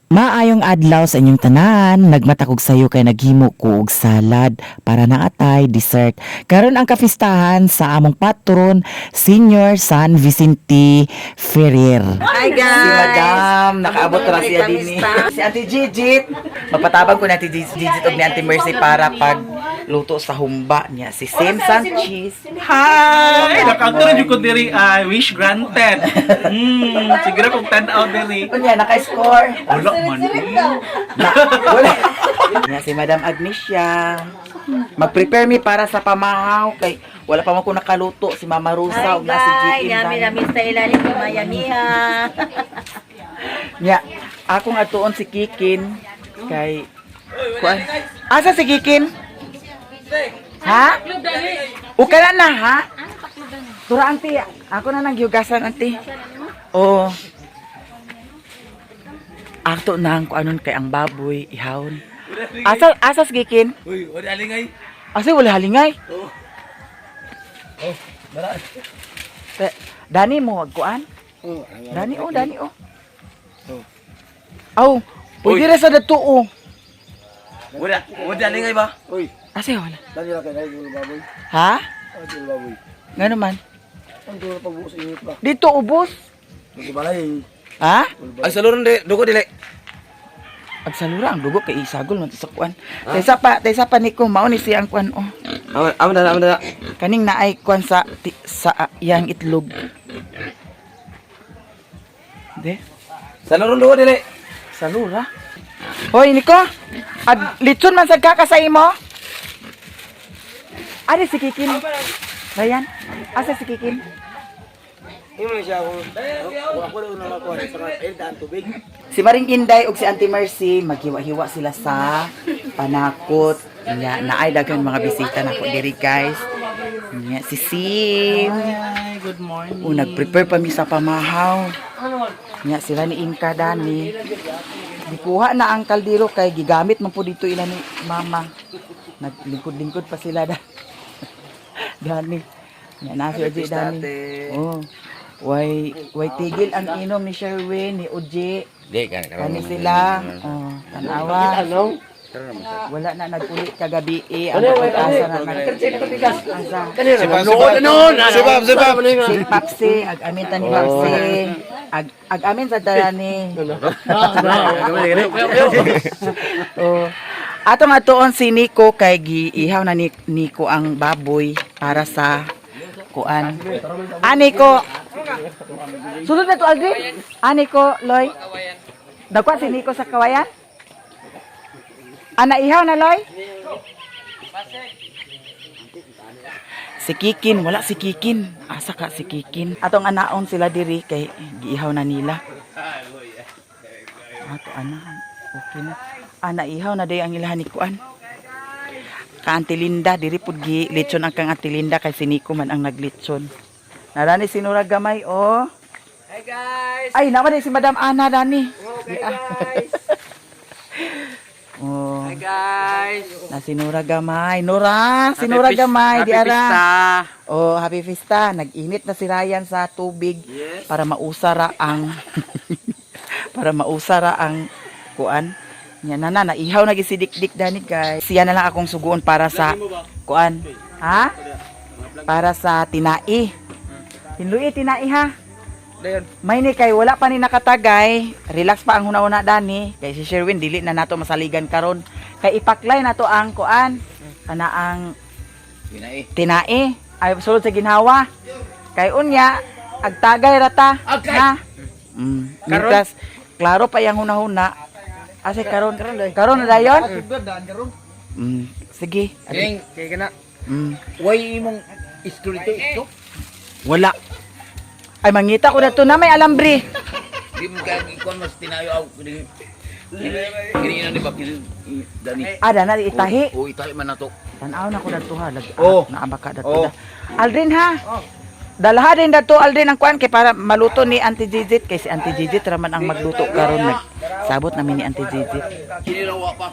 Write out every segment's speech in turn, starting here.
Maayong adlaw sa inyong tanan. Nagmata kog sayo kay naghimo ko og salad para na atay dessert. Karon ang kapistahan sa among patron, Senior San Vicente Ferrer. Hi guys! Si Madam, nakaabot ra siya din. Si Ate Gigit. Mapatabang ko na Ate Gigit og ni Ate Mercy para pag luto sa humba niya. Si Sim Sanchez. Hi! Nakato na ko diri ay wish granted. Siguro kung 10 out diri. Unya, naka-score. Wala man. Na, wala. Nga si Madam Agnesia. Mag-prepare mi para sa pamahaw kay wala pa man ko nakaluto si Mama Rosa Hi ug na si guys! GM. Yami Dan. namin sa ilalim ng Miami ha. Nya, akong atuon si Kikin kay kuan. Asa si Kikin? Ha? Uka na na ha? Tura auntie, ako na nang gihugasan auntie. Oo. Ato na ang kuanon kay ang baboy ihawon. Asa asa si Kikin? Uy, wala alingay. Asa wala halingay? Oh, wala. Dani mo wag kuan? Oh, Dani oh, dani oh. Oh. Aw, pwede ra sa dato oh. Wala, wala alingay ba? Uy, Asa wala? dani ra kay dai baboy. Ha? Ay, baboy. Ngano man? Ang duro pag buos init ba? Dito ubos. Balay. Ha? Ay saluran de, dugo dili. Agsalura ang dugo kay isagol man to sa kuan. Taysa pa niko mao ni siya ang kuan oh. Amo, amo na, amo na. Kaning naay kuan sa ti, sa iyang itlog. De, Saluran dugo dili. salura. Hoy Nico, ad litson man sad ka ka sa imo. Ari si Kikin. Ryan, asa si Kikin? Imo siya ako. Ako daw na ako sa daan tubig. Si Maring Inday ug si Auntie Mercy maghiwa-hiwa sila sa panakot. Nya naay daghan mga bisita nako diri guys. Nya si Sim. Hi, good morning. O nagprepare pa mi sa pamahaw. Nya sila ni Inka Dani. Gikuha na ang kaldero kay gigamit man po dito ila ni Mama. Naglingkod-lingkod pa sila da. Dani. Nya na si Oje Dani. Oh. Way way tigil ang inom ni Sherwin, ni Oje. Di kan. Kani sila. Oh, tanawa. Wala na nag-uli kagabi eh. Ang pag-asa na nag-asa. Sibab, sibab. Si Papsi, ag amin ta ni Papsi. Ag amin sa dala ni. Oh. Ato nga tuon si Nico kay giihaw na ni Nico ang baboy para sa kuan. Ah, Nico. Sulod na to Aldrin. Ah, Nico, Loy. Dagwa si Nico sa kawayan? Ah, naihaw na, Loy? Si Kikin, wala si Kikin. Asa ka si Kikin? Atong anaon sila diri kay giihaw na nila. Ato ana, okay na. Ah, naihaw na day ang ilahan ni Kuan. Ka Auntie Linda, diri pud gi litson ang kang Auntie Linda kay si Nico man ang naglitson. Narani si Nora Gamay oh. Hi guys. Ay, naman din si Madam Ana dani. Okay guys. Oh. Hi guys. Na si Nora Gamay. Nora, si Nora Gamay di ara. Oh, happy fiesta. Nag-init na si Ryan sa tubig Yes. para mausara ang para mausara ang kuan. Nya na na naihaw na gyud si Dikdik dani guys. Siya na lang akong suguon para sa kuan. Ha? Para sa tinai. Tinluy tinai ha. Dayon. May ni kay wala pa ni nakatagay. Relax pa ang huna-huna dani. Kay si Sherwin dili na nato masaligan karon. Kay ipaklay nato ang kuan. Kana ang Ginai. tinae ay sulod sa ginhawa kay unya agtagay rata Agkay! na karon klaro pa yang hunahuna ase karon karon na dayon sige. Keng, kay kana. Way imong story to ito. Wala ay mangita ko na to na may alambre. Di mo kaya ikuan mas tinayo ako kini. Kini ina ni Bapil dani. Ada na itahi. O itahi man nato. Tan-aw na ko dadto ha lag Oh. naaba ka dadto Oh. da. Aldrin ha. Dalaha din dadto Aldrin ang kuan kay para maluto ni Auntie Jijit kay si Auntie Jijit raman ang magluto karon nag sabot namin ni Auntie Jijit. Kini ra wa pa.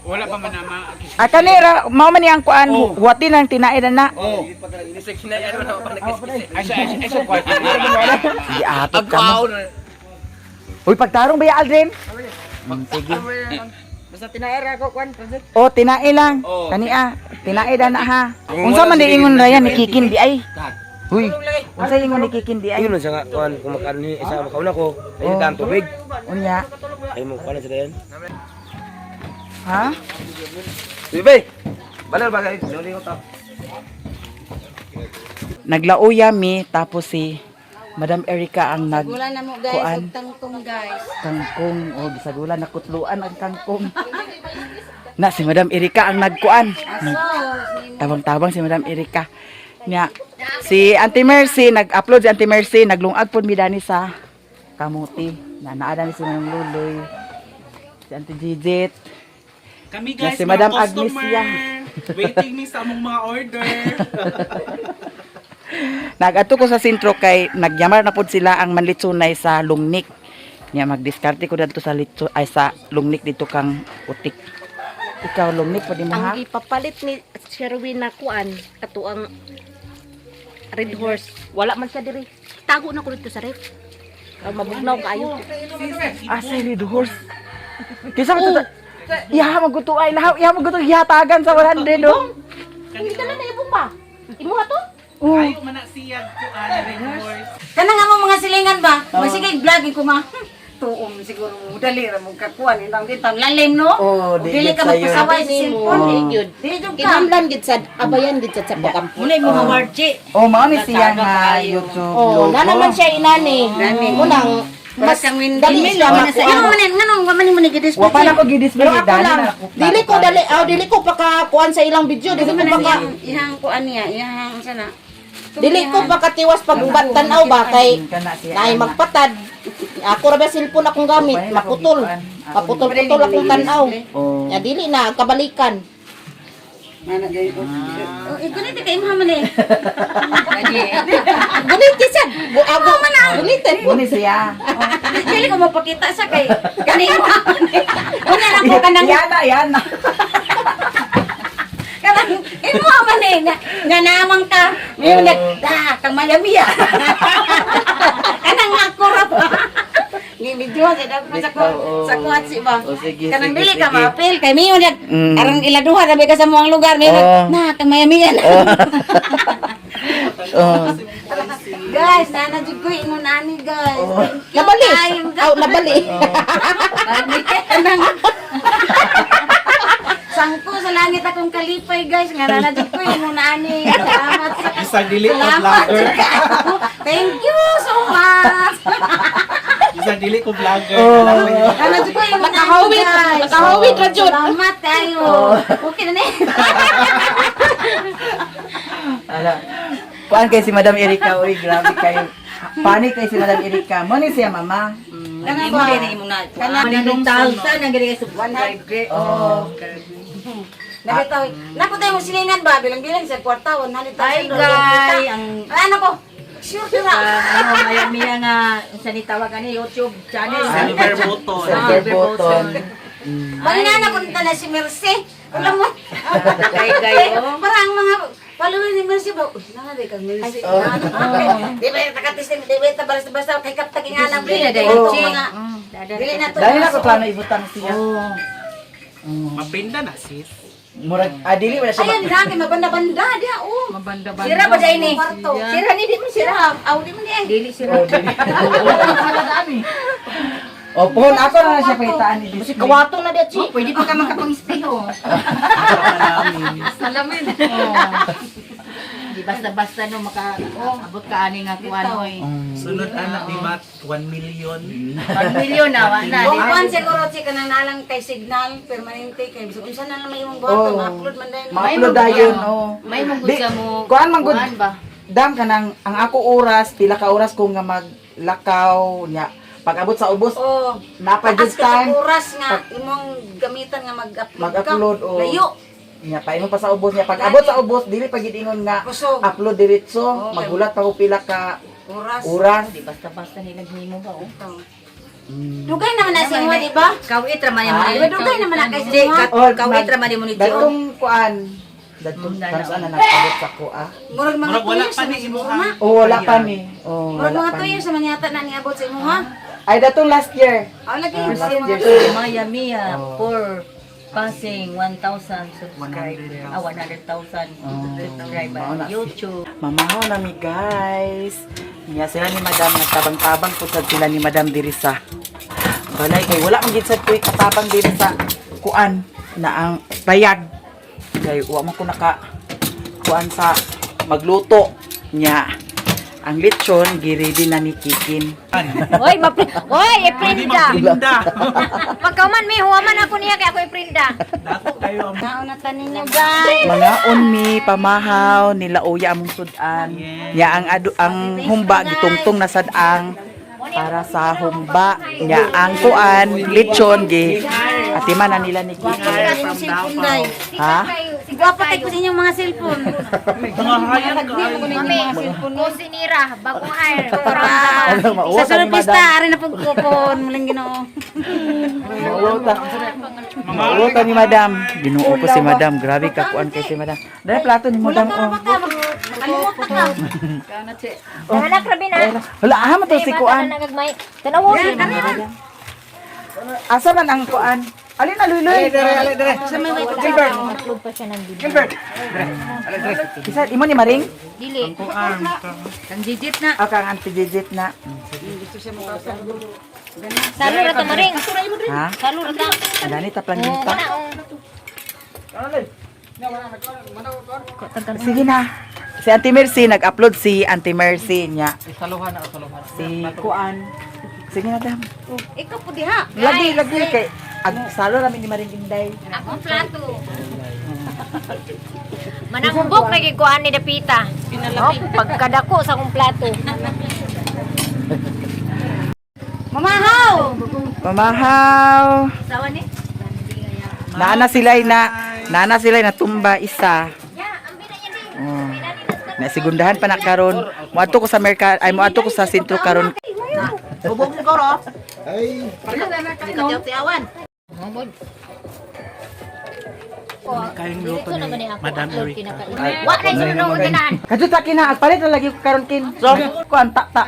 Wala pa man na Ah, kanira, mao man niyang kuan, huwatin ang tinae na na. Oh. Ay, sa ay sa kwan. Sige, atot ka mo. Agkaon. Uy, pagtarong ba ya, Aldrin? Sige. Basta tinaera ko kuan, President. Oh, tinae lang. Oh. Kani ah, tinae da na ha. Unsa man di ingon Ryan ni Kikin di ay? Uy, unsa ingon ni Kikin di ay? Ayun lang siya nga, kuan, kung makaano ni isa makauna ko, ay oh. Ang tubig. Unya. Ay mo, kuan na siya dayon. Ha? Bebe! Balar ba kayo? Dali ko ta. Naglauya mi tapos si Madam Erica ang nag Wala na mo guys, Kuan. ug tangkong guys. Kangkong o gisagulan na kutluan ang kangkong. Na si Madam Erika ang nagkuan. Tabang-tabang si Madam Erika. Nya si Auntie Mercy nag-upload si Auntie Mercy, naglungag pod mi dani sa kamuti. Na naa ni si Manong Luloy. Si Auntie Gigit. Kami Na guys, si mga Madam Agnes customer. siya. Waiting ni sa among mga order. Nagadto ko sa sentro kay nagyamar na pod sila ang manlitsunay sa Lungnik. Nya magdiskarte ko dadto sa litso ay sa Lungnik dito kang utik. Ikaw Lungnik pwede mo ha? Ang ipapalit ni Sherwin na kuan kato ang Red Horse. Wala man siya diri. Tago na ko dito sa ref. Ang mabugnaw kaayo. Ah, sa Red Horse. Kisa man to. Iha maguto ay lahaw, iha maguto ihatagan sa 100 oh. Hindi ka na naibong pa. Imuha to? Oh. Ayaw man na siya kuan Red Horse. Kana nga mo mga silingan ba? Masige vlogging ko ma. Tuom siguro mo dali ra mo kakuan intang dito lalim no. Oh, di Dili gid ka sayo. magpasaway sa cellphone. Oh. Di jud ka. Kinamlan gid sad abayan gid sad sa pakampo. Muna mo mga Oh, mao ni siya nga YouTube Oh, logo. na naman siya inani. Unang mas dali siya makuan. Ngano man ngano man mo ni gidisplay. Wa pa na ko gidisplay Pero ako dani lang, na ako. dili ko dali, aw dili ko paka kuan sa ilang video, dili ko paka Ihang kuan niya, ihang sana. dili ko pakatiwas pag tan-aw ba kay Kana siya. naay magpatad. Ako ra ba cellphone akong gamit, maputol. Maputol-putol akong tan-aw. Oh. Ya dili na kabalikan. Mana gay. Oh, igunit kay imha man eh. Gunit sad. Bu ago gunitin. Muni siya. Dili ko mapakita sa kay kani mo. Unya na ko kanang Yana, yana. kanang imo man eh nga, nga namang ka. Ngayon nag ah kang mayamiya. Kanang ako ra pa. Ni video sa dagko sa ko sa kuat si ba. Oh, sige, Kanang sige, dili ka sige. maapil kay mayon nag aron iladuha ra ba ka sa muang lugar mayon Oh. na kang mayamiya na. Oh. Guys, nana jud ko ingon ani guys. Thank you, Nabali. kayo, guys. Aw nabali. Kanang Sangko sa langit akong kalipay guys nga nana jud ko ingon ani. Salamat sa Isang dili ko Salamat. vlogger. Thank you so much. Isang dili ko vlogger. Oh. Nana jud ko ingon ani Nakahawit, guys. nakahawit ra jud. Salamat kayo. Okay na ni. Ala. Kuan kay si Madam Erika, uy, grabe kayo. Panic kay si Madam Erika. Mo ni siya mama. Kanang ba? Kanang Oh. Nakita, naku tayo mo silingan ba? Bilang-bilang sa kwarta, 100,000. Ay, guy, ang Ano ko? Sure ka na. ano, maya-maya nga sa nitawag ani YouTube channel. Silver button. Silver button. Paninana ko na si Mercy. Alam mo. Kay gay oh. Parang ang mga follower ni Mercy ba? Uy, nangaday kang Mercy. Di ba yung takatisting, di ba yung basta-basta kay kaptagin nga lang. Dili na Dili dayon, to Chi. mga- Dili na to. Dahil ako plano ibutang siya. Mapinda na sis. Murag ah, dili wala siya. Ayan na, kay mabanda-banda diha oh. Mabanda-banda. Sira ba dai ni? Kwarto. Sira ni di mo sira. Aw, di mo ni eh. Dili sira. Oh, dili. Oh, pohon ako na lang siya pakitaan ni display. Kawato na di chi. Pwede pa ka makapang-espeho. Salamin. Di basta-basta no maka abot ka ani nga kuan oy. Sunod anak di ba 1 million. 1 million na wa na. Kung kuan siguro chi kanang nalang kay signal permanente kay bisag unsa na lang may imong buhaton Oh. ma-upload man dayon. Ma-upload dayon, oh. May mong Di, sa mo. kuan man gud. Kuan ba? Dam kanang ang ako oras, pila ka oras ko nga maglakaw nya. Pag abot sa ubos, Oh. napa Taas jud ka sa time oras nga imong gamitan nga mag-upload ka. mag-upload oh. Layo. Nya paingon pa sa ubos niya. Pag abot sa ubos, dili pa gid ingon nga Kusog. upload diretso, Okay. magulat pa ko pila ka Oras. oras. Di basta-basta nila gnimo ba oh. Dugay naman na sa imo, di ba? Kawit ra man Di ba dugay naman na kay sa Di, imo? Oh, kawit ra man mo ni Chi. oh. Datong kuan, datong saan na nagabot sa kuha. Murag mga Murag 2 wala years pa na ni siguro imuha. na. Oh, wala pa ni. Oh, Murag wala mga pa 2 ni. years naman yata na niabot sa imo ha. Ay, datong last year. Oh, lagi. Ah, last year. Maya Mia Oh. for passing 1,000 subscriber. Ah, 100,000 subscriber. Mao na. YouTube. Mamahaw na mi guys. Niya sila ni Madam nagtabang-tabang po sad sila ni Madam diri sa balay kay wala man gid sad koy katabang diri sa kuan na ang bayag. Kay wa man ko naka kuan sa magluto niya. Ang lechon giready na ni Kikin. Oy, mapri. Oy, Hindi iprinda. magprinda. Pagkauman mi huwaman ako niya kay ako iprinda. Dato kayo ang Nauna ta ninyo, guys. Mga unmi pamahaw nila uya among sudan. Yes. Nya ang adu ang humba gitungtong na sad-ang para sa humba nya ang kuan lechon gi atiman na nila ni Kiki. Ang cellphone, day. Ha? Gwapa kay ko sa inyong mga cellphone. mga hayag kayo. Mami, kusinira, bagong hire. Ano, mauwa Sa ka ni sunod pista, Madam. ari na pagkukon. Muling Ginoo. Mauwa ta. Mauwa ta ni Madam. Ginoo ko si Madam. Grabe ka kuan kay si Madam. Dali plato ni Madam oh. Kalimot na ka. Anak rabi na. Wala ah man to si kuan. Nagagmay. Tanaw. Asa man ang kuan? Alin na luloy? Dere, dere. Gilbert. Upload pa siya ng video. Gilbert. Isa imo ni Maring? Dili. Kang Jijit na. O kang Auntie Jijit na. Salo ra to maring. Ha? Salo ra ta. Dani ta Oh, plangita. kana oh. Sige na. Si Auntie Mercy, nag-upload si Auntie Mercy niya. Si Kuan. Sige na, dam. Ikaw po diha. Lagi, lagi. Kay, ag, salo namin ni Maring Inday. Akong plato. Manambok na gikuan ni Dapita. Oh, pagkadako sa akong plato. Mamahaw! Mamahaw. Sawa ni? Naana sila'y na, naana sila'y natumba isa. Oh. Nasigundahan pa na karon. Moadto ko sa merka, ay moadto ko sa sentro karon. Ubog mo koro. Ay. Katiyaw-tiyawan. Kayong luto ni Madam Erica. Wa na sunod tanan. Kadto ta kina, agpalit na lagi ko karon kin. So, kuan ta ta.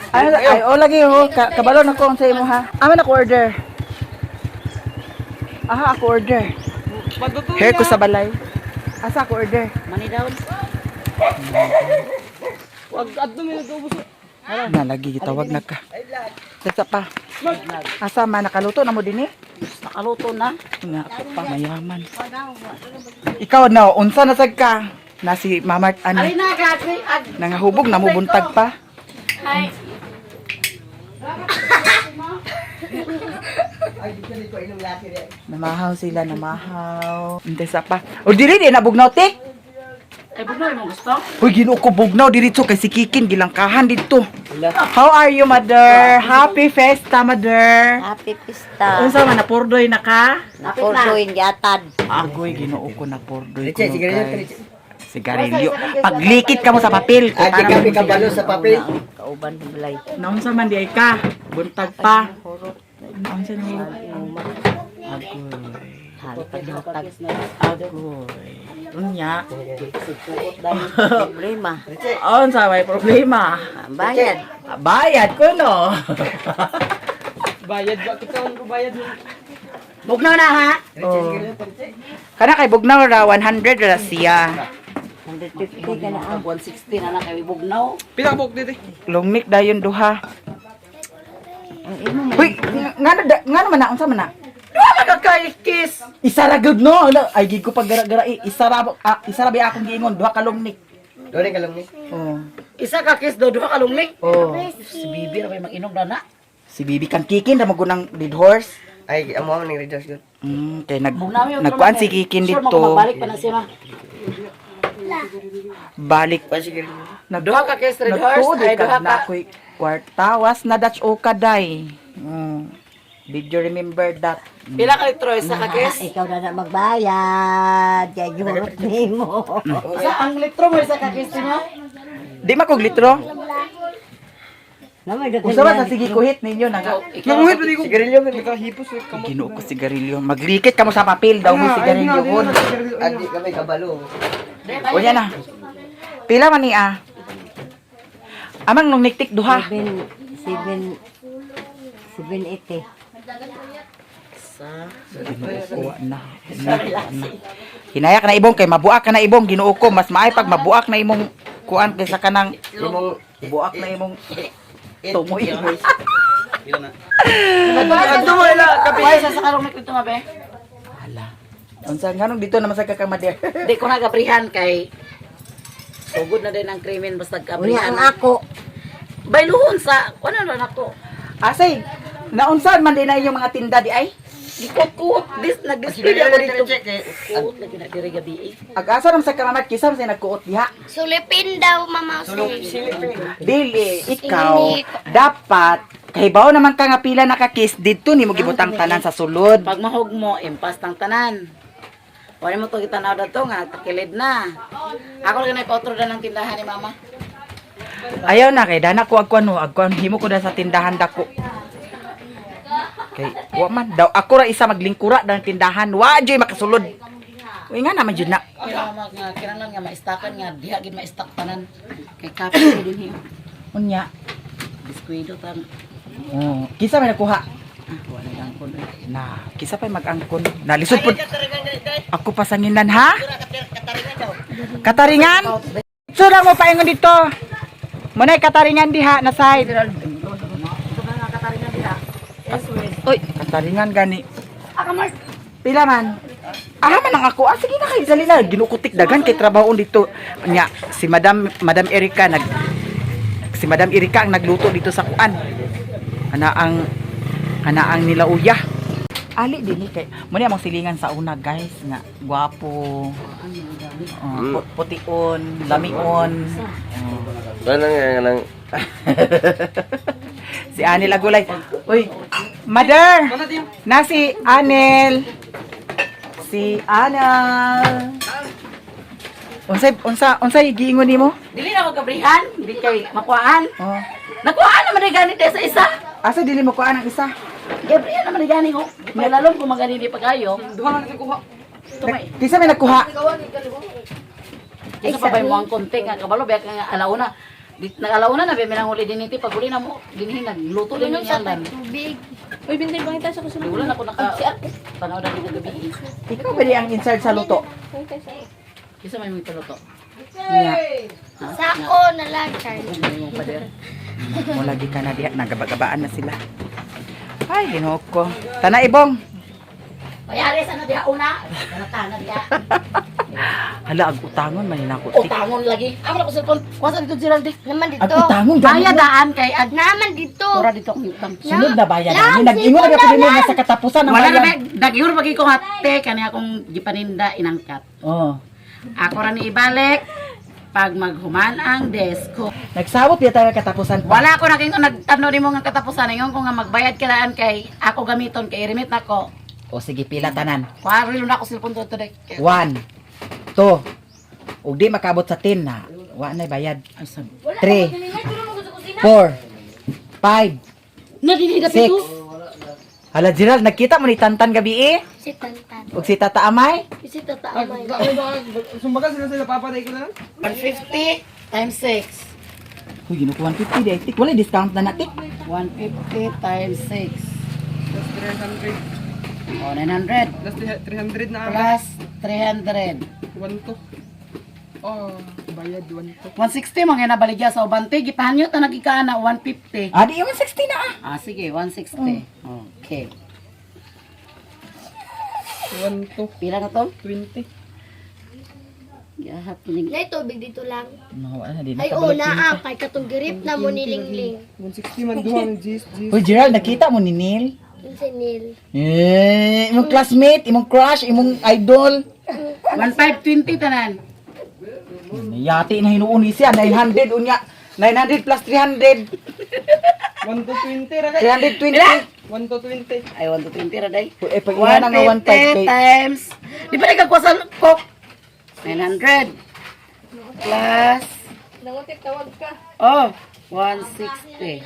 Ay, ay, oh lagi ho, ka, kabalo na ko ang sa imo ha. Aman ako order. Aha, ako order. Hair ko sa balay. Asa ako order? Money down. Na lagi gitawag na ka. Tsa pa. Asa man nakaluto na mo dinhi? Nakaluto na. Nga ako pa mayaman. Ikaw na unsa na sad ka? Na si Mama ani. Na kasi ag Nangahubog na mo buntag pa. Namahaw sila, namahaw. Hindi sa pa. O dili di na bugnaw tik. Ay bugnaw mo gusto? Uy, Ginoo ko bugnaw diri to kay si Kikin gilangkahan dito. How are you, mother? Happy festa, mother. Happy pista. Unsa man napurdoy na ka? Napurdoy yatad. Agoy, Ginoo ko napurdoy ko. Guys. Sigarilyo. Paglikit ka mo sa papel. Ko Ate kape kabalo sa papel. Kauban balay. Naunsa man di ay ka? Buntag pa. Naunsa ni? Agoy. Halpag-hatag. Agoy. Unya. Problema. Unsa may problema? Bayad. Bayad ko no. Bugnaw na ha. Oh. Kana kay bugnaw ra 100 ra siya. 150 ka na. 160 na na kay bugnaw. Lungnik dayon duha. Uy, ngano ngano man na unsa man na? Duha man ka kay kiss. Isa ra gud no. Ala, ay gid ko paggara-gara eh. Isa ra ah, isa ra ba akong giingon duha ka lungnik. Dore ka lang ni. Oh. Isa ka kiss do duha ka lunglik. Oh. Si Bibi ra may mag-inom na na. Si Bibi kang Kikin ra magunang lead horse. Ay, amo ning readers gud. Kay nag Bugnaw yung nagkuan si Kikin Sure, dito. magbalik pa na siya ma. Balik. Pa sigarilyo. Nagduha ka kiss red horse, ay duha ka. Na ako'y kwartawas na Dutch oka day. Did you remember that? Pila ka litro isa ka kiss? Ikaw na na magbayad. Kaya gihurot nimo. Sa ang litro mo isa ka kiss no? Di makog litro. Namay Unsa ba sa sige kuhit ninyo nang Nanguhit pa ko. Sigarilyo man hipos Ginoo ko sigarilyo. Maglikit ka mo sa papel daw mo sigarilyo hon. Adi ka may kabalo. Unya na. Pila man ni ah? Amang nung niktik duha. 7 7 7 80. Ginoo ko, wa na. Na, wa na. Hinayak na ibong kay mabuak ka na ibong, Ginoo ko, mas maay pag mabuak na imong kuan kaysa kanang buak na imong tumoy. Adto mo ila kape. Why sa sakarong nagkwento nga be? Hala. Unsa nganong dito naman sa kakamader? Di ko nagabrihan kay sugod na din ang krimen basta Unya gabrihan. ang ako. Bayluhon sa kuno na nako. Asay, naunsan man din na inyong mga tinda di ay? Gikuot dis nag-display ako dito. Kuot lagi na diri gabi eh. Ag-asa naman sa kamamat kisa man sa nagkuot diha. Sulipin daw, Mama Jose. Dili, ikaw dapat kahibaw naman ka nga pila naka-kiss didto nimo gibutang tanan sa sulod. Pag mahog mo, impas tang tanan. Wala mo to gitanaw dato nga nagtakilid na. Ako lagi nag-otro na ng tindahan ni mama. Ayaw na kay dana ko agkuan no, agkuan himo ko na sa tindahan dako. Kay wa man daw ako ra isa maglingkura ng tindahan, wa joy makasulod. Uy nga naman jud na. Kaya mga nga kinahanglan nga maistakan nga diha gid maistak tanan. Kay kape ko din hiyo. Unya. Biskuido tan. Oh, kisa may nakuha. Ah, wala lang ko. Na, kisa pa mag-angkon. Nalisod pud. Ako pasanginan ha? Kataringan? So lang mo paingon dito. Munay kataringan diha na side. Oy, kataringan gani. Pila man? Aha man ang ako. Ah, sige na kay dali na ginukutik dagan kay trabaho dito. Nya, si Madam Madam Erika nag si Madam Erika ang nagluto dito sa kuan. Ana ang nilauya. Ali din ni kay mo ni among silingan sa una guys nga gwapo. Oh, pution, lamion. Kanang kanang Si Anel Agulay. Uy, mother! Na si Anel. Si Anel. Unsay unsa unsay giingon nimo? Dili na ako gabrihan, di kay makuhaan. Oh. Nakuhaan naman ni gani sa isa. Asa dili mo kuan ang isa? Gabrihan naman ni gani ko. Pailalom ko magani di pagayo. Duha lang kuha. Tumay. Kisa may nagkuha. Isa pa ba mo ang konti nga kabalo biya ka nga alauna. Di nag-alauna na biya minang huli din iti pag huli na mo dinhi nagluto din Inom niya sa lan. tubig. Uy, bintay pangita sa kusunod. Wala na ko naka tanaw na dito gabi. Ikaw ba di ang in charge sa luto? Kisa may mga paluto. Nya. Sako na lang, Charlie. Ano yung pader? Mo lagi ka na diha nagabagabaan na sila. Ay, Ginoo ko. Tana ibong. Bayari sa na diha una. Kana na diha. Hala ag utangon man nako. Tik. Utangon lagi. Amo na ko cellphone. Kuha sa dito Gerald. Naman Ag dito. utangon gani. Bayad daan kay ag Naman dito. Ora dito akong utang. Sunod na bayan Lang, namin. Nag-ingon na ko din sa katapusan ng Wala na bayan. ba nagyur pagi ko hate kani akong gipaninda inangkat. Oh. Ako ra ni ibalik pag maghuman ang desk ko. Nagsabot ya tayo katapusan pa. Wala ko naking nagtano nimo nga katapusan ingon ko nga magbayad ka daan kay ako gamiton kay remit nako. O sige, pila tanan. Kuha rilo na ako cellphone to today. 1 2. Ug di makabot sa 10 na. Wa na bayad. 3 4 5 Na dinhi 6. Hala Gerald, nagkita mo ni Tantan gabi eh? Si Tantan. Ug si Tata Amay? Si Tata Amay. Sumbaga sila sila papatay ko na lang. 150 times 6. Uy, ginuko 150 di ay tik. Wala discount na na tik. 150 times 6. Plus 300. Oh, 900 Plus 300 na plus 300. 1 to. Oh, bayad 1 to. 160 mga nabaligya sa ubante gipahanyo ta nagikaan na 150. Ah, di 160 na ah. Ah sige, 160. Okay. 1 to. Pila na to? 20. Gahap ning Nay, tubig dito lang. No, wala na di Ay, una ah. Kay katong girip na mo nilingling. 160 man duha ang G's G's. Uy, Gerald, nakita mo ni Neil? Yun si Neil. Eh, imong classmate, imong crush, imong idol. 1520 tanan. Yati na hinuon ni siya, 900 unya. 900 plus 300. 1 to 20 ra kay. 320. 1 to 20. Ay 120 ra day. Eh, pag ina na nga 1.5 150 kay... times. Di ba nagkakuha sa coke? 900 plus Oh, 160.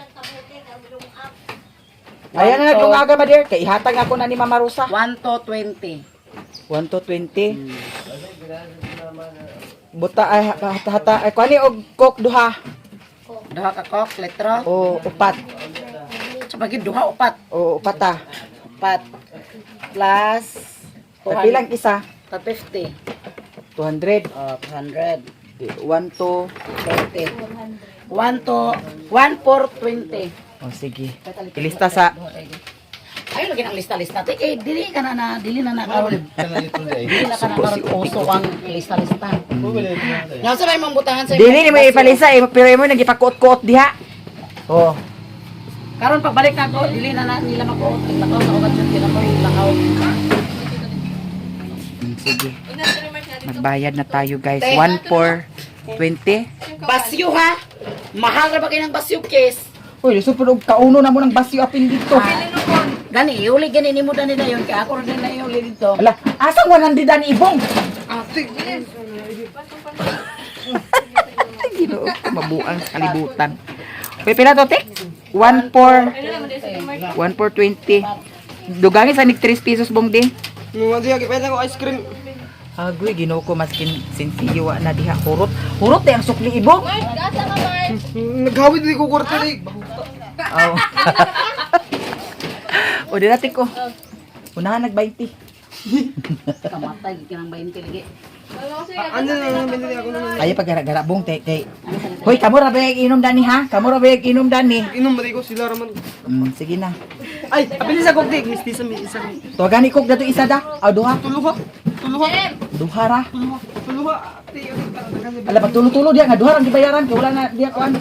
Ayan na naglungaga ba dear? Kay ihatag ako na ni Mama Rosa. 1 to 20. 1 to 20. Buta ay hata hata ay kuani og coke duha. Duha ka coke, litro. O upat. Sa pagid duha upat. O upat ah. Upat. Plus Kapilang isa? 50. 200. Oh, 200. 1 to 20. 1 to 1 4 20. O sige. Ilista sa Ayo lagi ang lista-lista. Te kay dili ka na na dili na na karon. Dili na ka na karon uso ang lista-lista. Nga sa may mong butangan sa Dili ni mo ipalisa eh, pero imo nagipakuot-kuot diha. Oh. Karon pagbalik na ako, dili na na nila makuot. Lakaw sa ubat yun, ko lakaw. Sige. Magbayad na tayo guys. 1 4 20. Basyo ha. Mahal ra ba kayo ng basyo case? Uy, lisod po og kauno na mo ng basyo apil dito. Gani, iuli gani nimo dani na yun kay ako ra din na iuli dito. Ala, asang 100 ani ibong? Ay, Ginoo ko, mabuang sa kalibutan. Uy, pila to, te? 1 4 1 4 20. Dugangi sa nig 3 pesos bong di. Nung diya kay ko ice cream. Agoy, Ginoo ko maskin sinsiyo wa na diha hurot. Hurot di ang sukli ibong. Naghawid di ko kwarta di. Oh. O di natin ko. Unahan nag 20. Kamatay gid ka ng 20 lagi. Ano na lang binili ako na. Ay pag gara bong te te. Hoy, kamo ra ba yung inom dani ha? Kamo ra ba yung inom dani? Inom ba di ko sila raman. Sige na. Ay, apili sa coke di. Misti sa mi isa. Tuwagan ni Coke dato isa da. Aw duha. Tuluha. Tuluha. Duha ra. Tuluha. Tuluha. Ti, Ala pag tulo-tulo diya nga duha ra ang gibayaran kay wala na diya kuan.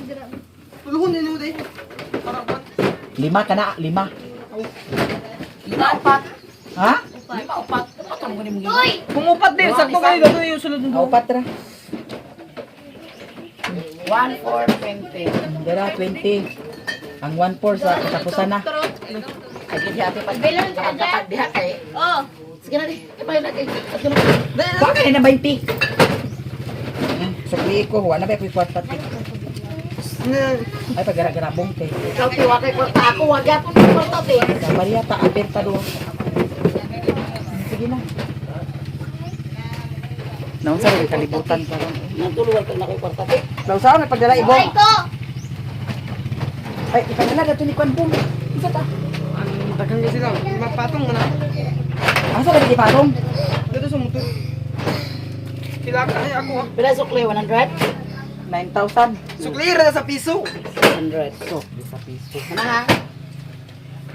Tuluhon din mo di. Para kuan. Lima ka na, lima. Lima upat. Ha? Lima upat. Upat ang gani mo. Kung upat di, sakto kayo dato yung sulod Aw patra. 1 4 20. Dara 20. Ang 1-4 sa katapusan na. Ay gid ate pag pag diha kay. Oh. Sige na di. Ibahin na kay. Ato na. Baka na 20. Sukli ko, wala ba ko'y kwarta te. Ay pag-gara-gara bong te. Ikaw ti wa kay kwarta ako wa gyapon kay kwarta ti. Sa Maria ta apir ta do. Sige na. Naunsa rin kalibutan karon. Nagtuluwal ka na koy kwarta ti. Naunsa may pagdala ibong. Ay ko. Ay ipadala dato ni Kwan Bong. Isa ta. Daghang kasi lang. Mapatong na. Asa ba giparong? Dito sa motor. Kila ka ay ako ah. Pila sukli 100? 9,000. Sukli ra sa piso. 100. So, isa piso. Ano ha?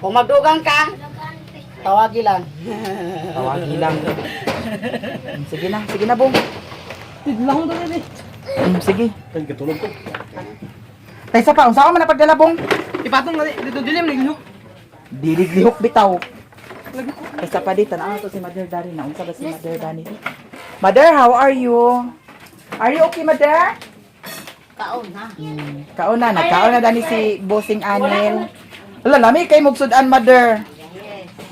Kung magdugang ka, tawagi lang. Tawagi lang. Sige na Bong. Tidlahon to ni. Sige. Ay, katulog ko. Taysa pa, unsa man na pagdala Bong? Ipatong na di. Dito dilim ni. Dilig lihok bitaw. Taysa pa di tan-aw to si Mother Dani na unsa ba si Mother Dani? Mother, how are you? Are you okay, Mother? Kaon ha. Kaon na, nagkaon na dani si Bossing Anel. Wala, lami kay mugsudan, Mother.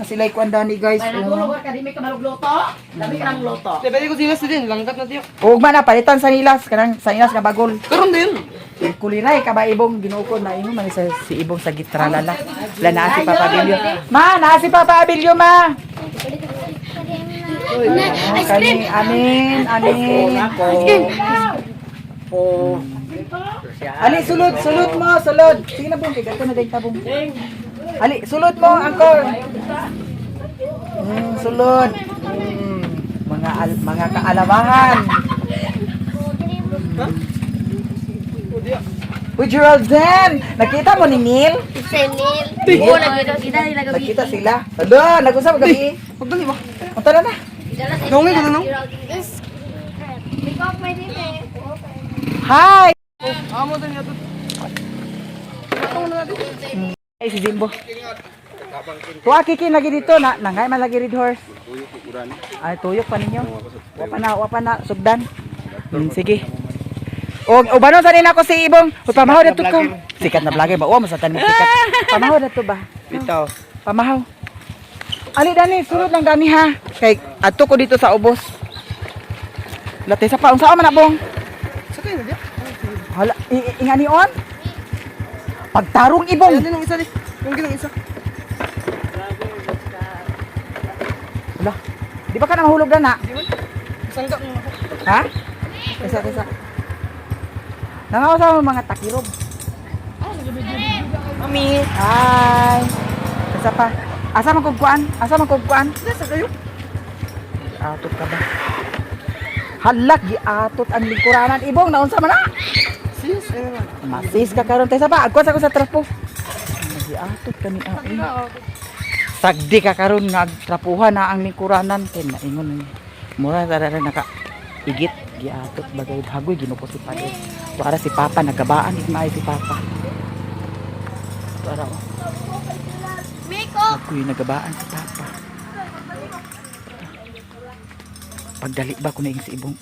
Sila'y kuan dani, guys. May Oh. nagulog ka, di may ka malugluto. Dami ka ng luto. Di pwede ko sila sa din. Langkat na tiyo. Ugma na, palitan sa nilas. Kanang sa nilas nga bagol. Karon din. Kuliray ka ba ibong Ginoo ko na imo man sa si ibong sa gitralala. La naa si Papa Abilio. Ma, naa si Papa Abilio ma. Ice cream. Kani, amin, amin. Ako. Po. Ali, sulod, sulod mo, sulod. Sige na bong, kay na din tabong. Ali, sulod mo, angkor. Sulod. Mga kaalawahan. Uy, Geraldine! Nakita mo ni Neil? Senil. Oo, Nakita sila. Hala, nag-usap gabi. Pagdali ba? O, tara na. Naungin ko na no. Hi! Amo din yato. Ay, si Jimbo. Tuwa kiki lagi dito na nangay man lagi red horse. Ay tuyok pa ninyo. Wa pa na sugdan. Sige. O ubanon sa nila ko si Ibong. Uy, pamahaw na to ka. Sikat na vlogger ba? O, masatan mo sikat. Pamahaw na to ba? Bitaw. Pamahaw. Ali dani, sulod lang dani ha. Kay adto ko dito sa ubos. Late sa pa unsa man na bong? Sakay na diya. Hala, ingani on? Pagtarong ibong. Ayan din ang isa di. Yung ginang isa. Hala. Di ba ka na mahulog na na? Sangka mo ako. Ha? Kaysa, kaysa. Nangaw sa mga takirob. Naomi. Hi. Asa pa? Asa man kog kuan? Asa man kog kuan? Nasa kayo? Atot ka ba? Halak giatot ang lingkuranan ibong naunsa man na? Sis, masis ka karon tay sa pa. Agkon sa ko sa trapo. Giatot kani ay. Sagdi ka karon nga trapuhan na ang lingkuranan kay naingon ni. Mura ra ra naka igit giatot bagay hagoy ginupo si Padre. Tuara si Papa nagabaan ig maayo si Papa. Tuara oh. Miko! Ako'y nagabaan si Papa. Pagdali ba ko na yung si Ibong?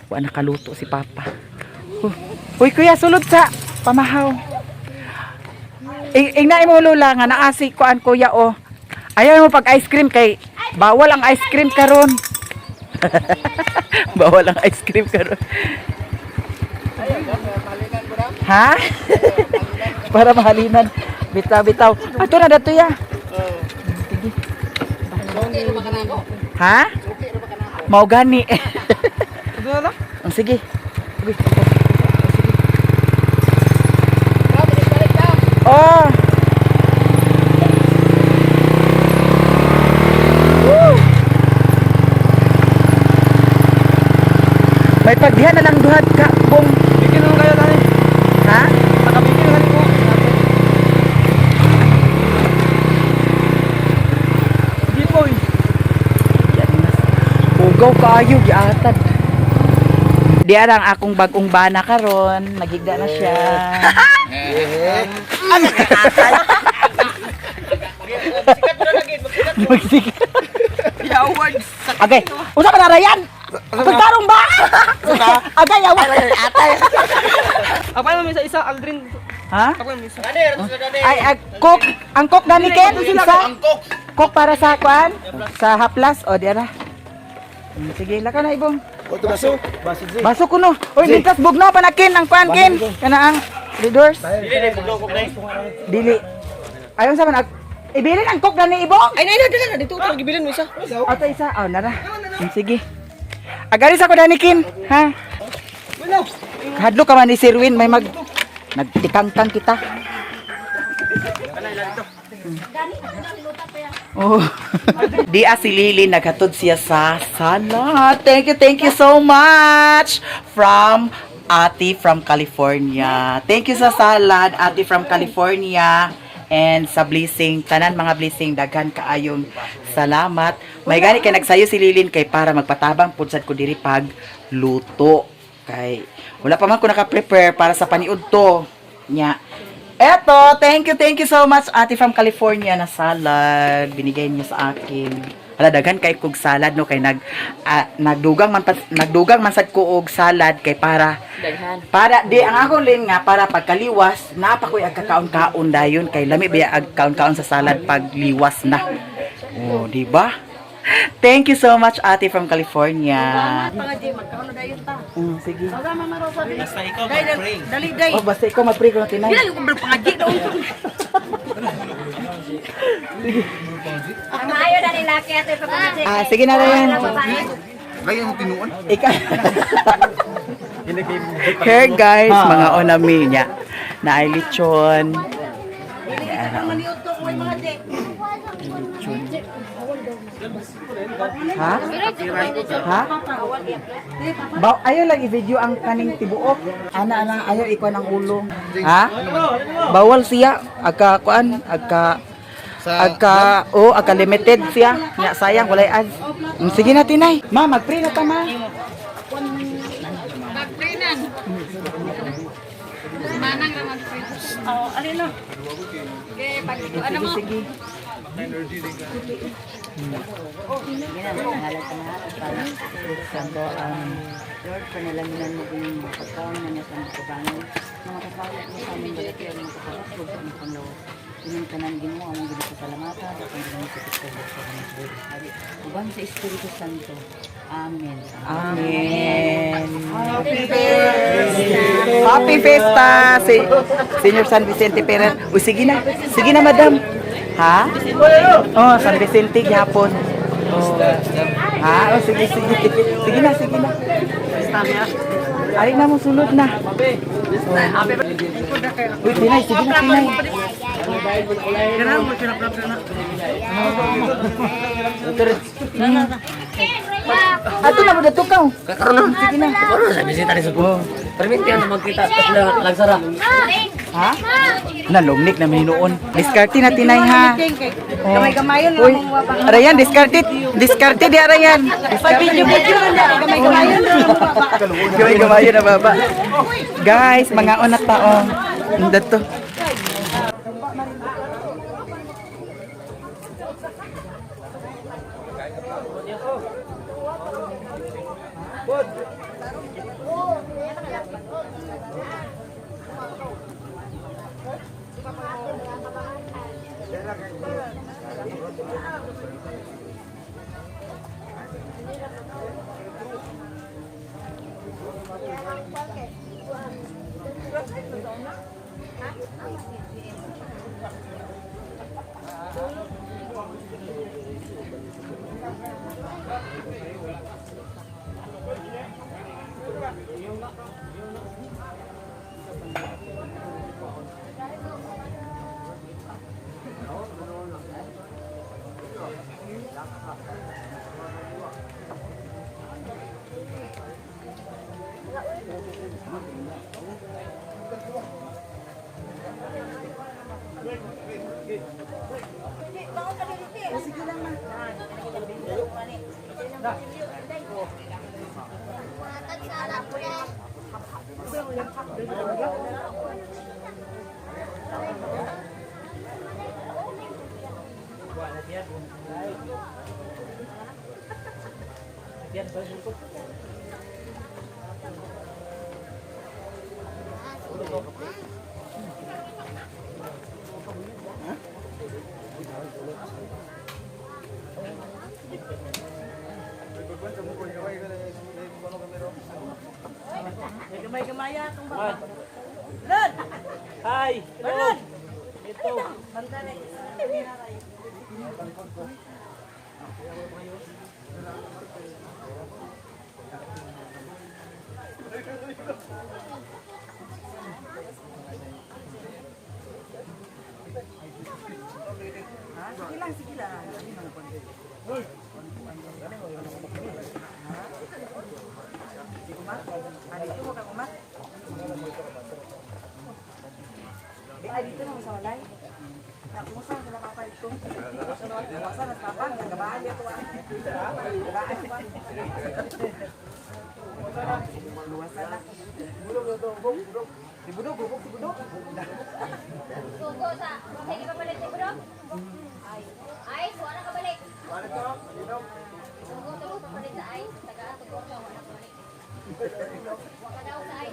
Wa nakaluto si Papa. Huh. Uy kuya, sulod sa pamahaw. Ingna mo lola nga naa si kuan kuya oh. Ayaw mo pag ice cream kay bawal ang ice cream karon. Bawal ang ice cream karon. Ha? Para mahalinan. Bitaw, bitaw. Ato na dato ya. Sige. Ha? Mao gani. Ang sige. Sige. Oh. Woo! May pagdihan na lang duhat ka bong. Bigyan naman kayo tayo. Ha? Nakabigyan na ko. Hindi po eh. Yan mas. Ugaw kaayo giatad. Di arang akong bagong bana karon, nagigda na siya. Magsikat. Agay, unsa pa narayan? Pagtarong ba? Agay, awa. Ako naman isa isa Aldrin. Ha? Ako naman isa. Ay, ay, cook. Ang cook gani Ken, isa. Cook para sa kuan? Sa haplas o di ara. Sige, laka na ibong. Baso. Baso. Baso kuno. Oy, mintas bugnaw pa na Ken ang kuan Ken. Kana ang leaders. Dili. Ayon sa man ibilin ang cook gani ibong. Ay, nay, nay, nay, dito ko gibilin mo isa. Ato isa. Oh, nara. Sige. Agari sa ko dani Ken, ha? Hadlo ka man ni Sir Win, may mag nagtikangkang kita. Oh. Di si Lily naghatod siya sa sala. Thank you so much from Ate from California. Thank you sa salad, Ate from California. And sa blessing, tanan mga blessing, daghan kaayong salamat. May gani kay nagsayo si Lilin kay para magpatabang pud sad ko diri pag luto. Kay wala pa man ko naka-prepare para sa paniud to. Nya. Eto, thank you so much Ate from California na salad. Binigay niyo sa akin. Hala daghan kay kog salad no kay nagdugang man sad ko og salad kay para Daghan. para di ang akong lin nga para pagkaliwas naa pa ko'y agkakaon-kaon dayon kay lami biya ag kaon-kaon sa salad pagliwas na. Oh, di ba? Thank you so much Ate from California. Sige. Basta ikaw mag-pray. Dali, day. Oh, basta ikaw mag-pray ko na tinay. Ang maayo na ni laki ato ipapamitsik. Ah, sige na rin. Lagi mo tinuon. Ikaw. Here guys, mga onami niya. Na ay lechon. Ha? Ha? Ba ayaw lang i-video ang kaning tibuok. Ana ana ayaw ikuan ang ulo. Ha? Bawal siya agka kuan agka agka oh agka limited siya. Nya sayang walay ads. Sige na tinay. Ma, mag-pray na ta ma. Oh, alin na. Okay, pag ano mo. Sige. Lord, panalanginan mo ko yung mga pagkaon na nasa mga kabangon, mga kasawit mo sa aming balati ang mga kapatid sa aming panglawas. Inang tanan Ginoo among ginapasalamatan sa aming Ginoo sa Kristo sa aming buhay. Uban sa Espiritu Santo. Amen. Amen. Happy Fiesta, si Senior San Vicente Ferrer. Uy, sige na. Sige na, madam. Ha? Oh, San Vicente gihapon. Oh. Ha? Oh, sige, sige. Sige na, sige na. Ari na mo sulod na. Uy, Tinay, sige na, Tinay. Ato na mo dato ka. Karon na. Sige na. Karon sa bisita ni Subo. Permiti na magkita lagsara. Ha? Nalumnik na may noon. Diskarte na Tinay ha. Gamay-gamayon Uy, Arayan, diskarte. Diskarte di Arayan. Video-video lang na. Gamay-gamayon lang. Gamay-gamayon na baba. Guys, mga onak tao. Dato. Hi. Ito. Ay, dito na sa walay. Nakumusta sila papa ito. Kumusta na papa, nagabaan niya to ah. Nagabaan ba? Luwasan na. Si Budok, bubok si Budok. Sugo sa sige pa balik bro. Ay, ay, wala ka balik. Sugo tulo pa balik sa ay, taga tugo ka wala ka balik. Wa ka daw sa ay.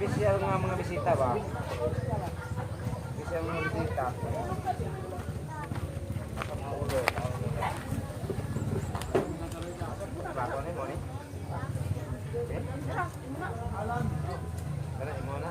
Special nga mga bisita ba? Special mga bisita. Asa mga ulo? Bago ni mo ni? Eh? Kana imo na.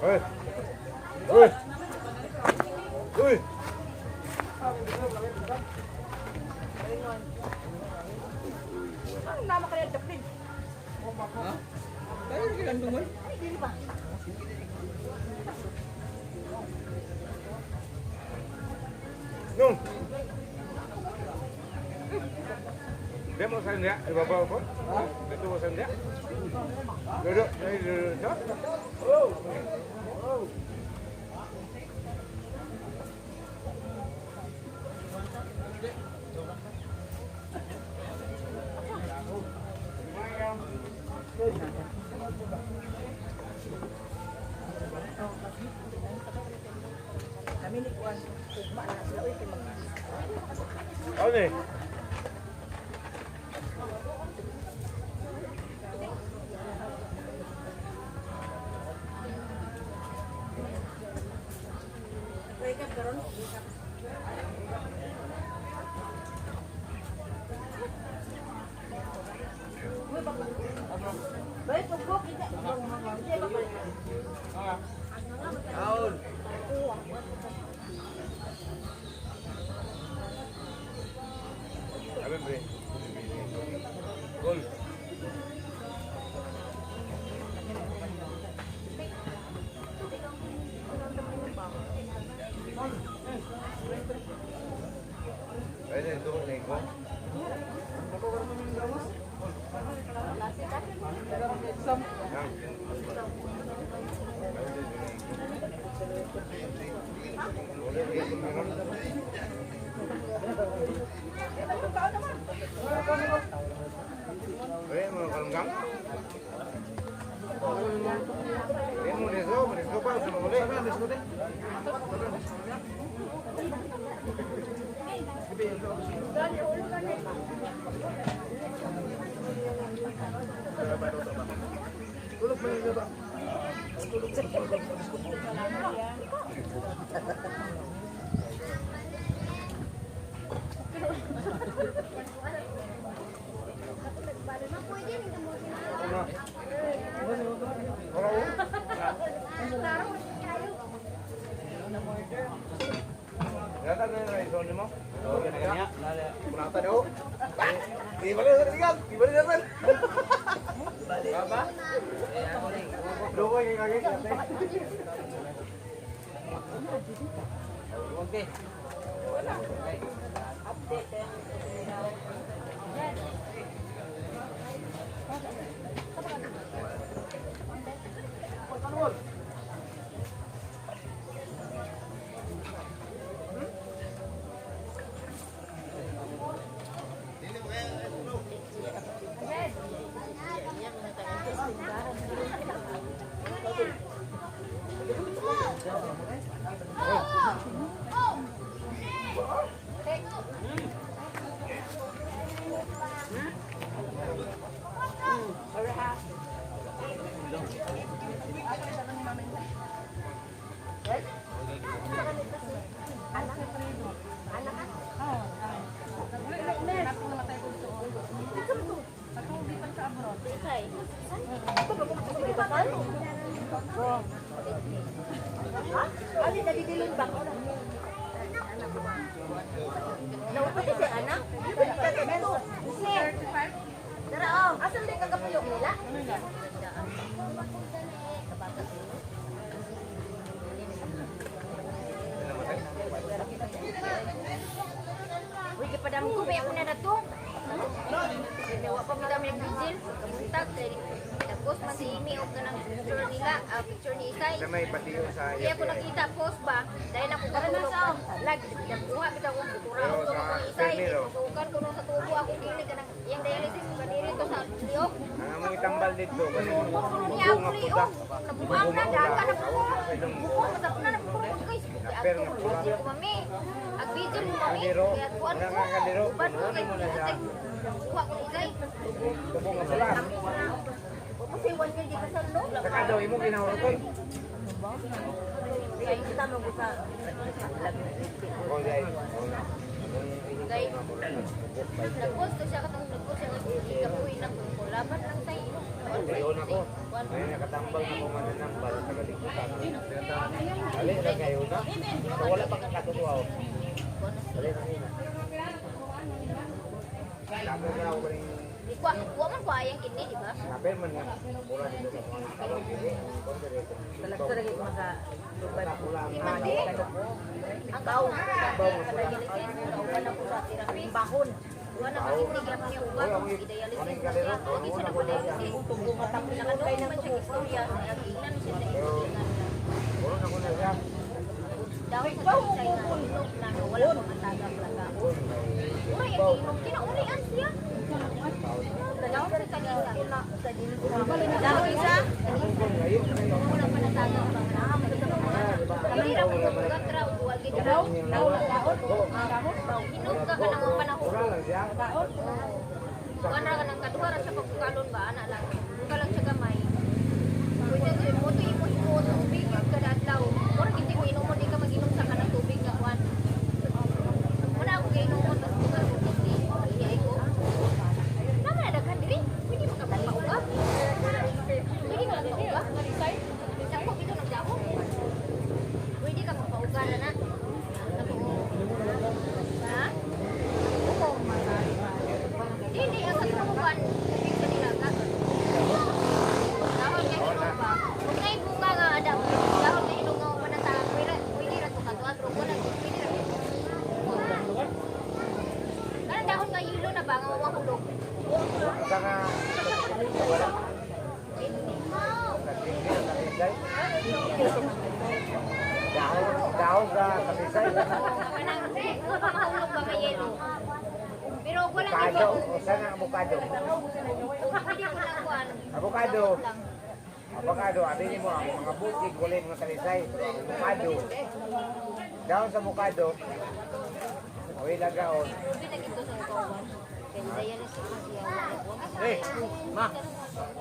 Hoy. Hoy. Hoy. Nung. Dia mau saya enggak? Bapak apa? Itu mau saya enggak? Duduk, duduk, duduk. Oh. Oh. Kami ni kuan ugma na sila oy kay mag Ano eh? Wake up karon. Wake up. Bay, pugok kita. Abe bre. Gol. Ayun, ito ko na ko. Eh, mau kalunggang? Eh, mau deso, mau deso pa, sama boleh. Yata na yung iPhone mo? Kunata daw. Di ba na sigat? Di ba na sir? Baba? Loko yung kagay. Uy, gipadam ko ba ako na na to? Wa pa mi kami nag-vigil, kabuntag kay tapos man si Amy og kanang picture nila, picture ni Isay. May patiyo sa Kaya ako nakita post ba, dahil ako katulog. Lag, nakuha bitaw akong butura ako ko ni Isay. Sukan ko sa tubo ako kini kanang iyang dialysis kadiri to sa liok. Ang among itambal dito kasi Suko ko niya ako liok. Nabuang na daga na po. Buko masap na nabuko ko guys. Vigil ko mami. Ag vigil mo mami. Kaya kuan ko. Uban ko kay kuha ko ni Isay. tubo nga pula. Kasi 1 year di kasal no? Saka daw imo ginahuroton. Kaya kita mo sa Ko dai. Kay nag-post to siya katong nag-post siya ikapuy na ko laban lang sa imo. Kayo na ko. Ay nakatambal na ko mananambal sa kalikutan. Ali ra kayo na. So, wala pa kakatuwa. Dali na ina. Lago na ako rin. Wa wa man ko ayang kini, di ba? Kapel man nga. Mura dito sa mga kalong dili. Talagsa lagi maka Di man di. Ang kaon sa dialysis, nauban ako sa therapy. Bahon. Wa na kasi tigla pa niya uban, i-dialysis na siya. Lagi siya nagpa-dialysis. Nakadungog man siya istorya, nagingnan siya sa istorya. Mura na ko na siya. Dahon sa talisay na inom na wala pang ataga plaga. Ura yung inom, kinaurian siya. Dahon sa talisay. Dahon isa. Wala pa nataga pa. Hindi ra ko gatra ug wal gid ra. Hinog ka ka nang panahon. Mura lang siya. Kuan ra ka nang kaduha ra siya pagbukalon ba ana lang. Buka lang siya gamay. Pwede sa mo to imo himuot tubig yun kada adlaw. Mura gid mo inomon di ka maginom sa kanang tubig nga kuan. Muna ako giinomon tas buka ko kiti. Iya ko. Nama na daghan diri. Pwede mo ka magpauga. Pwede ka magpauga. Dako bitaw nagdako. Pwede ka magpauga na na. Ako. Ha? Oo. Hindi, ang sa katubuan, tubig sa nilaga. Dahon nga hinog ba? Kung na'y bunga nga, ada, dahon nga hinog nga manata, pwede, pwede ra to katuan, pero wala, pwede ra. Kanang dahon nga yelo na ba, nga mawahulog? Saka wala. Dahon, dahon sa kamisay. Kanang, mahulog ba nga yelo? Pero wala Avocado, iba. o saan ang avocado? Pwede ko lang kuan. Avocado. Avocado, abinin mo ang mga bukid, wala yung mga talisay. Pero ang avocado, dahon sa avocado, away lagaon. Pwede na gito sa kawan. Kaya dialysis na siya. Eh, ma!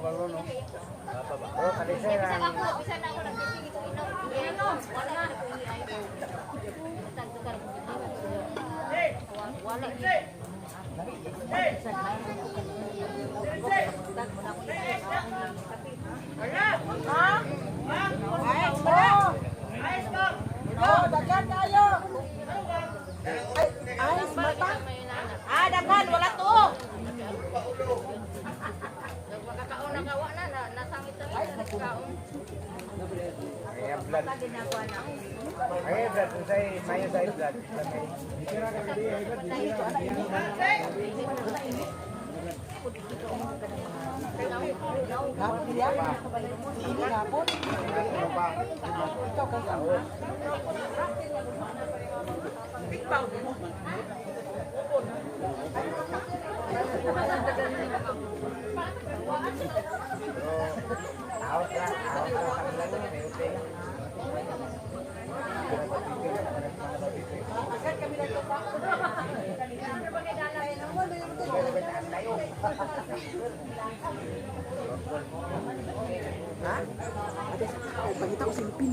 Pero talisay Bisan lang. ako, bisan ako nagtitingin ko inom. Inom. Wala na ko iay ko. Tagtukan ko. Wala. Oh, daghan kayo. Ay, ay, mata. Ah, daghan wala to. Makakaon na kawa na, nasangit-sangit na nagkaon. Kaya blood. Ginagawa na. Ay, blood, unsay mayo sa blood. Hapon niya? Si Ili hapon? Ikaw kang saan? Ha? Ate, pangita ko silpin.